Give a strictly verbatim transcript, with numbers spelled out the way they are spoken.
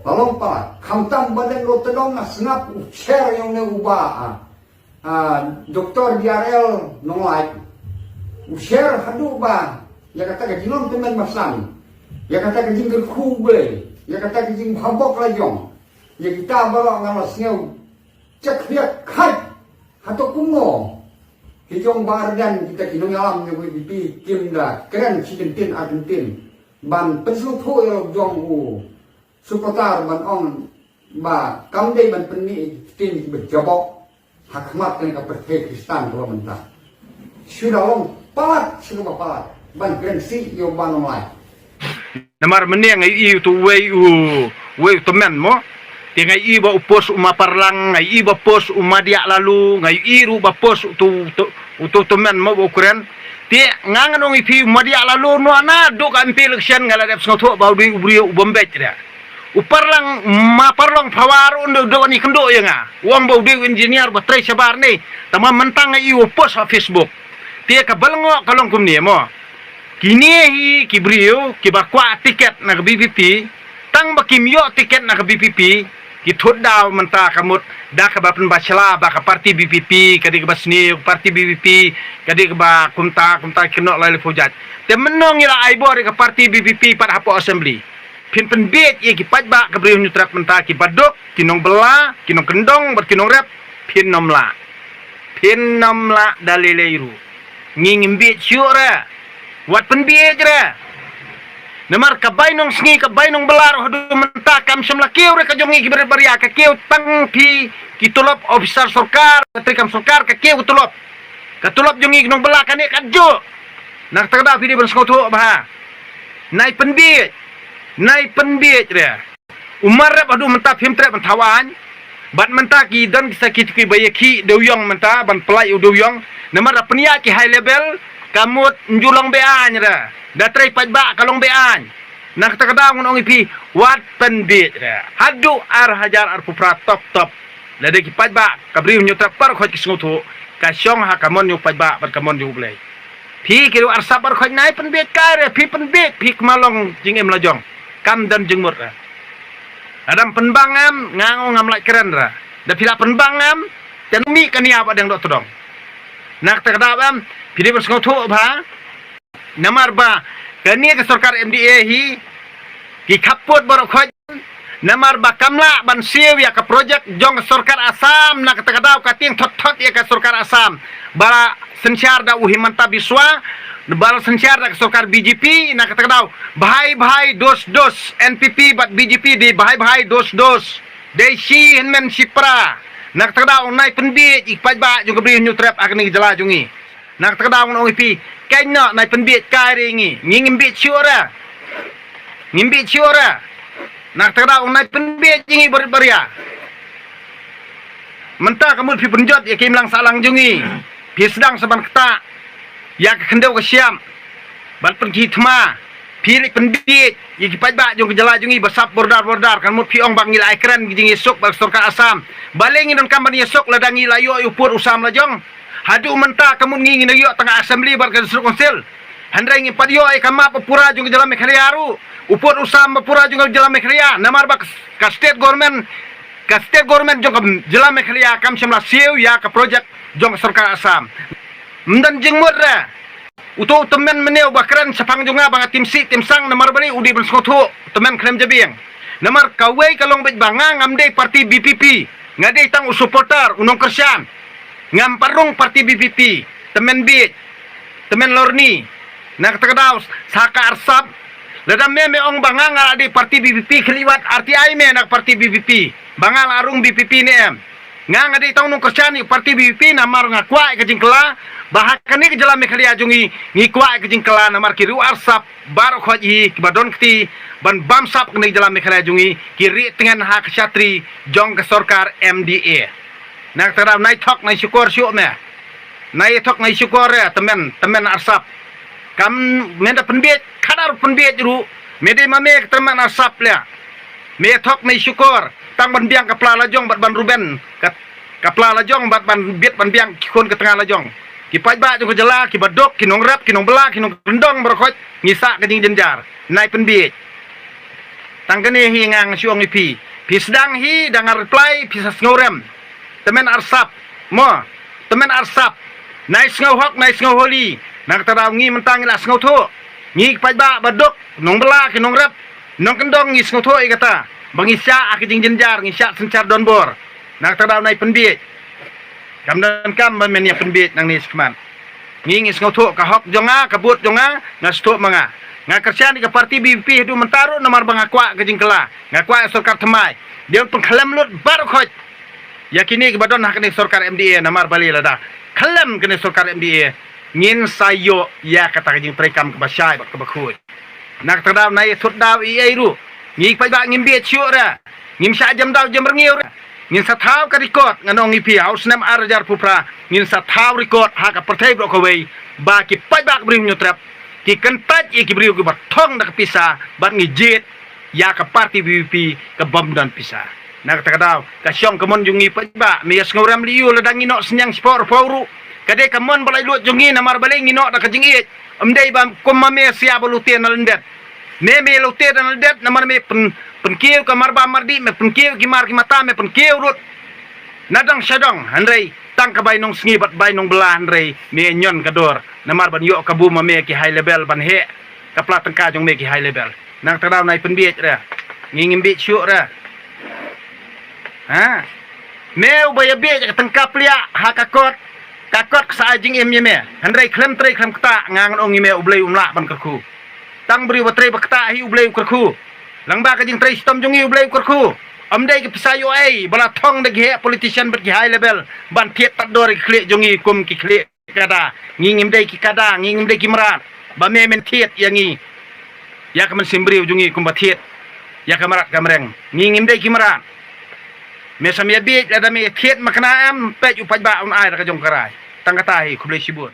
Ka long palat, khamtam ba dang lo tdong nga sngap u sher ïong ne u ba, ah, ah, Doktor D R L Nonglait. U sher haduh ba ïa kata ka jinglong tymmen basan, ïa kata ka jingkyrkhu U Blei, ïa kata ka jingbhabok la jong, ïa kita baroh nga la sngew chekhliat khait hato kumno. Ki jong ba ardan kita ki nongïalam jong VPP kim da kren shi kyntien ar kyntien ban pynsngewthuh ïa la jong u supporter ban ong ba kam dei ban pynmih ïa ki ktien kiba jabok ha khmat kane ka pyrthei Khristan kaba mynta. Shu da long palat shu ba palat ban kren shi ïa u ba nonglait. Namar mynne nga ïohi uto uwei u, uwei u tymmen mo. Te nga ïohi ba u post u Ma Parlang, nga ïohi ba post u Ma Diah Lalu, nga ïohi ruh ba post uto, uto, uto tymmen mo ba u kren. Te nga ngan ong ïa phi u Ma Diah Lalu noh na duk ka M P election nga la dep sngewthuh ba u dei u briew u bym beit re. U Parlang, Ma Parlang Phawar u dei u dei wan ïakynduh ïa nga. U ong ba u dei u engineer ba trei shabar ne. Tangba mynta nga ïohi u post ha Facebook. Te ka ba lyngngoh ka long kumne mo. Kine hi ki briew kiba kwah tiket na ka VPP, tang ba kim ïoh tiket na ka VPP, ki thut daw mynta ka mut da kaba pynbashla ba ka party VPP ka dei kaba sniew, party VPP ka dei kaba kumta kumta, ki kynnoh lai lai phew jait. Te mynno ngi la ai bor ïa ka party VPP pat hapoh assembly? Phin pynbiej ïa ki paidbah ka Bri u Hynñiewtrep mynta, kiba duk, ki nongbylla, ki nongkyndong bad ki nongrep. Phin nym lah. Phin nym lah da lei lei ruh. Ngi ngim biej shuh re. Wat pynbiej re. Namar ka bai nongsngi, ka bai nongbylla ruh haduh mynta kam shym la kiew re ka jong ngi ki barit baria, ka kiew tang phi ki tulop officer sorkar, ka treikam sorkar, ka kiew ka tulop. Ka tulop jong ngi ki nongbylla kane katjuh. Na kata ka daw phi dei ban sngewthuh bha. Nai pynbiej. Nai pynbiej re. U Marrep haduh mynta phim treh ban thaw aiñ. Bad mynta ki don ki sakhi ki ba ïakhih dewïong mynta ban pynlait u dewïong. Namar da pynïaid ki high level, ka mut ym ju long beaiñ re. Da trei paidbah ka long beaiñ. Na kata ka daw ngan ong ïa phi, wat pynbiej re. Haduh ar hajar arphew phra top top. Lada ki paidbah ka Bri u Hynñiewtrep baroh khoit ki sngewthuh, ka shong ha ka mon jong u paidbah bad ka mon jong U Blei. Phi ki riew arsap baroh khoit, nai pynbiej kai re, phi pynbiej, phi kma long jingim la jong. Kam don jingmut re. Lada ym pynbang em, nga ong ngam lah kren re. Da phi la pynbang em, te ym mih ka nia ba dang doh tdong. Na kata ka daw em, phi dei ban sngewthuh bha. Namar ba kane ka sorkar M D A hi, ki khappud baroh khoit. Namar ba kam lah ban siew ïa ka projek jong ka sorkar Assam, na kata ka daw ka tieng thot thot ïa ka sorkar Assam. Ba la synshar da u Himanta Biswa, ba la synshar da ka sorkar B J P, na kata ka daw bhai bhai dos dos, N P P bad B J P dei bhai bhai dos dos. Dei shi hynmen shi pra. Na kata ka daw nai pynbiej ïa ki paidbah jong ka Bri u Hynñiewtrep ha kane ka jylla jong ngi. Na kata ka daw ngan ong ïa phi, kynnoh nai pynbiej kai re ngi, ngi ngim biej shuh re. Ngim biej shuh re. Na kata ka daw nai pynbiej ïa ngi barit baria. Mynta ka mut phi pynjot ïa ka imlang sahlang jong ngi. Phi sdang sa ban ktah ïa ka khyndew ka shyiap. Ban pynkhih thma. Phi leit pynbiej ïa ki paidbah jong ka jylla jong ngi ba sap border border, kan mut phi ong ba ngi la ai kren ki jingïasuk bad ka sorkar Assam. Balei ngi donkam ban ïasuk lada ngi la ïoh ïa u pud u sam la jong? Haduh mynta ka mut ngi ngi nang ïoh tang ka assembly bad ka district council. Hynrei ngim pat ïoh ïa ka map ba pura jong ka jylla Meghalaya ruh, u pud u sam ba pura jong ka jylla Meghalaya. Namar ba ka state government, ka state government jong ka jylla Meghalaya kam shym la siew ïa ka projek jong ka sorkar Assam. Ym don jingmut re. Uto u tymmen mynne uba kren shaphang jong nga ba nga tim sih tim sang, namar balei? U dei ban sngewthuh, u tymmen khlem jabieng. Namar kawei ka long beit ba nga ngam dei party B P P. Nga dei tang u supporter, u nongkyrshan. Ngam pat rung party B P P. Tymmen biej. Tymmen lorni. Na kata ka daw, sa ka arsap. Lada me me ong ba nga nga la dei party B P P, khlieh wat R T I me na ka party B P P ba nga la rung B P P ne em. Nga nga dei tang u nongkyrshan ïa ka party B P P, namar nga kwah ïa ka jingkylla ba ha kane ka jylla Meghalaya jong ngi, ngi kwah ïa ka jingkylla, namar ki riew arsap baroh khoit hi kiba don kti ban bamsap kane ka jylla Meghalaya jong ngi, ki rieh tngen ha ka shatri jong ka sorkar M D A. Na kata ka daw nai thok nai shukor shuh me. Nai thok nai shukor re, tymmen, tymmen arsap. Kam, men da pynbiej, khadar pynbiej ruh. Me dei ma me ka tymmen arsap leh. Me thok me shukor, tang ban biang ka pla la jong bad ban ruben ka, ka pla la jong bad ban bit ban biang ki khun ka tnga la jong. Ki paidbah jong ka jylla, kiba duk, ki nongrep, ki nongbylla, ki nongkyndong baroh khoit, ngi sah ka jingjynjar. Nai pynbiej. Tang kane hi nga nga shu ong ïa phi. Phi sdang hi da nga reply phi sa sngewrem. Tymmen arsap. Mo. Tymmen arsap. Nai sngewhok nai sngewholi. Na kata daw ngi mynta ngi la sngewthuh. Ngi ki paidbah ba duk nongbylla ki nongrep nongkyndong ngi sngewthuh ïa kata. Ba ngi shah ha ka jingjynjar ngi shah synshar donbor. Na kata daw nai pynbiej. Kam donkam ban men ïa pynbiej nangne shakhmat. Ngi ngi sngewthuh ka hok jong nga ka vote jong nga nga sngewthuh ma nga. Nga kyrshan ïa ka party VPP haduh mynta ruh namar ba nga kwah ka jingkylla. Nga kwah ïa sorkar thymmai. Dei ban pynkhlem lut baroh khoit. Ïa kine kiba don ha kane sorkar MDA namar balei lada khlem kane sorkar MDA ngin sa ïoh ïa kata ka jingtreikam kaba shai bad kaba khuid. Na kata daw nai thut daw ei ei ruh. Ngi paidbah ngim bieit shuh re. Ngim shah jem daw jem rngiew re. Ngin sa thaw ka record ngan ong ïa phi ha u snem ar hajar phew phra ngin sa thaw record ha ka pyrthei baroh kawei ba ki paidbah ka Bri u Hynñiewtrep ki kyntait ïa ki briew kiba thong da ka pisa bad ngi jied ïa ka party VPP ka bym don pisa. Na kata ka daw ka shong ka mon jong ngi paidbah me ïa sngewrem lei ïa u lada ngi noh synñiang shipor pawru. Ka dei ka mon ba laitluid jong ngi namar balei ngi noh da ka jingïeit. Ym dei ba kum ma me sia ba lute na lyndet. Me me lute na lyndet namar me pyn pynkiew ka mar ba mar dih me pynkiew ki mar ki mata me pynkiew rut. Na dang sha dang hynrei tang ka bai nong sngi bad bai nong bylla hynrei me ñion ka dor namar ban ïoh kabu ma me ki high level ban heh ka pla tyngka jong me ki high level. Na kata daw nai pynbiej re. Ngi ngim biej shuh re. Ha. Me u ba ïa biej ka tyngka pliah ha ka kot. Ka kot ka sa ai jingim ïa me. Hynrei khlem trei khlem kta nga ngan ong ïa me u Blei um lah ban kyrkhu. Tang briew ba trei ba kta hi u Blei u kyrkhu. Lang ba ka jingtrei shitom jong ngi u Blei u kyrkhu. Ym dei ki pisa ïoh ei ba la thong da ki heh politician bad ki high level ban thied tad dor ki khlieh jong ngi kum ki khlieh kada. Ngi ngim dei ki kada ngi ngim dei ki mrad. Ba me men thied ïa ngi ïa ka mynsiem briew jong ngi kum ba thied ïa ka mrad ka mreng. Ngi ngim dei ki mrad. Me sam ïa biej lada me thied ma kna em peit u paidbah un ai da ka jong ka rai. Tang kata hi khublei shibun.